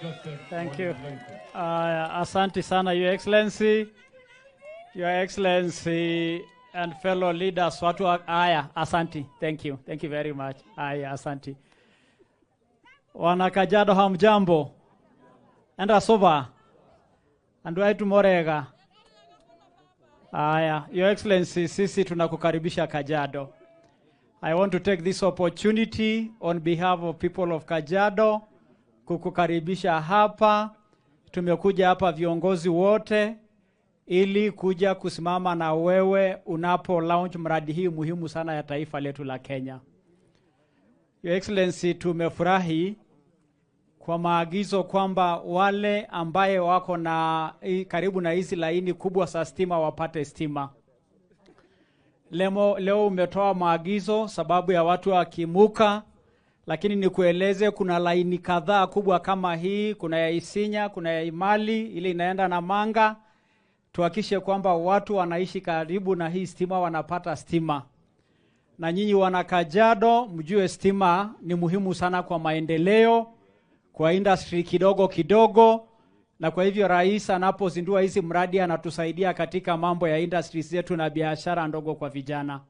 Joseph Thank you. Ole Lenku. Asante sana, Your Excellency. Your Excellency and fellow leaders, watu wa aya, asante. Thank you. Thank you very much. Aya, asante. Wana Kajiado, hamjambo? Enda sova. Andu aitu morega. Aya, Your Excellency, sisi tunakukaribisha Kajiado. I want to take this opportunity on behalf of people of Kajiado kukukaribisha hapa. Tumekuja hapa viongozi wote ili kuja kusimama na wewe unapo launch mradi hii muhimu sana ya taifa letu la Kenya. Your Excellency, tumefurahi kwa maagizo kwamba wale ambaye wako na karibu na hizi laini kubwa za stima wapate stima. Leo umetoa maagizo sababu ya watu wakimuka, lakini nikueleze kuna laini kadhaa kubwa kama hii, kuna ya Isinya, kuna ya Emali, ile inaenda Namanga. Tuhakikishe kwamba watu wanaishi karibu na hii stima wanapata stima. Na nyinyi wana Kajiado mjue stima ni muhimu sana kwa maendeleo, kwa industry kidogo kidogo, na kwa hivyo rais anapozindua hizi mradi anatusaidia katika mambo ya industries zetu na biashara ndogo kwa vijana.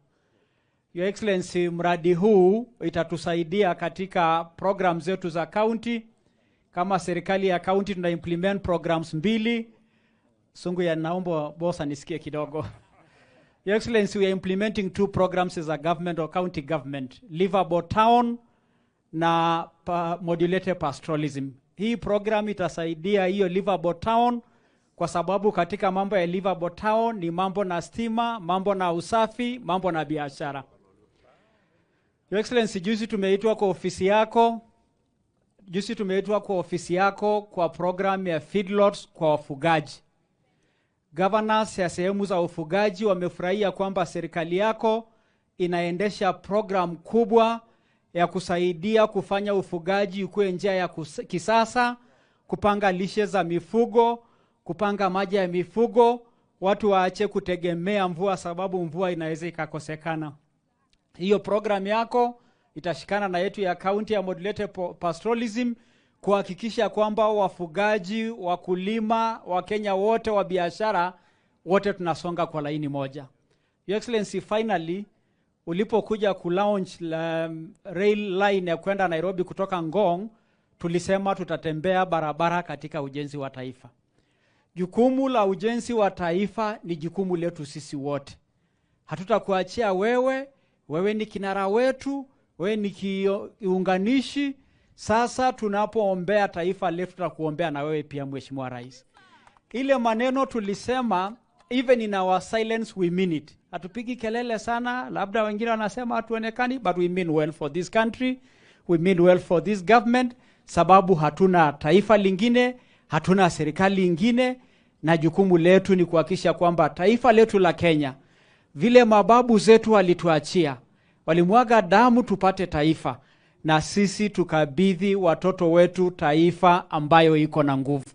Your Excellency, mradi huu itatusaidia katika program zetu za county. Kama serikali ya county tuna implement programs mbili. Sungu ya naomba bosa nisikie kidogo. Your Excellency, we are implementing two programs as a government or county government, Livable Town na Modulated Pastoralism. Hii program itasaidia hiyo Livable Town kwa sababu katika mambo ya Livable Town ni mambo na stima, mambo na usafi, mambo na biashara. Your Excellency, juzi tumeitwa kwa ofisi yako. Juzi tumeitwa kwa ofisi yako kwa program ya feedlots kwa wafugaji. Governors ya sehemu za ufugaji wamefurahia kwamba serikali yako inaendesha program kubwa ya kusaidia kufanya ufugaji ukuwe njia ya kisasa, kupanga lishe za mifugo, kupanga maji ya mifugo, watu waache kutegemea mvua sababu mvua inaweza ikakosekana. Hiyo program yako itashikana na yetu ya county ya modulated pastoralism kuhakikisha kwamba wafugaji, wakulima, Wakenya wote wa biashara wote tunasonga kwa laini moja. Your Excellency, finally ulipokuja kulaunch rail line ya kwenda Nairobi kutoka Ngong, tulisema tutatembea barabara katika ujenzi wa taifa. Jukumu la ujenzi wa taifa ni jukumu letu sisi wote. Hatutakuachia wewe, wewe ni kinara wetu, wewe ni kiunganishi. Sasa tunapoombea taifa letu tutakuombea na wewe pia, Mheshimiwa Rais. Ile maneno tulisema, even in our silence we mean it. Hatupigi kelele sana, labda wengine wanasema hatuonekani, but we mean well for this country, we mean well for this government, sababu hatuna taifa lingine, hatuna serikali ingine, na jukumu letu ni kuhakikisha kwamba taifa letu la Kenya, vile mababu zetu walituachia, walimwaga damu tupate taifa, na sisi tukabidhi watoto wetu taifa ambayo iko na nguvu.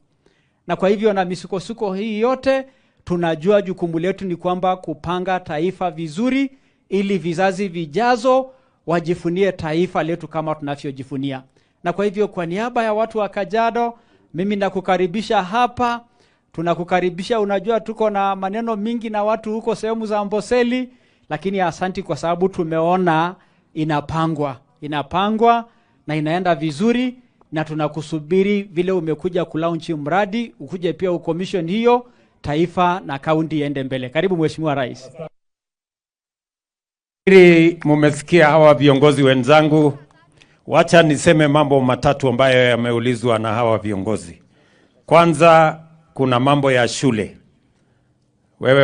Na kwa hivyo na misukosuko hii yote tunajua jukumu letu ni kwamba kupanga taifa vizuri ili vizazi vijazo wajifunie taifa letu kama tunavyojifunia. Na kwa hivyo kwa niaba ya watu wa Kajiado, mimi nakukaribisha hapa. Tunakukaribisha, unajua tuko na maneno mingi na watu huko sehemu za Amboseli, lakini asanti kwa sababu tumeona inapangwa na inaenda vizuri, na tunakusubiri vile umekuja kulaunch mradi, ukuje pia ucommission hiyo taifa na kaunti iende mbele. Karibu Mheshimiwa Rais. Nafikiri mumesikia hawa viongozi wenzangu. Wacha niseme mambo matatu ambayo yameulizwa na hawa viongozi. Kwanza, kuna mambo ya shule.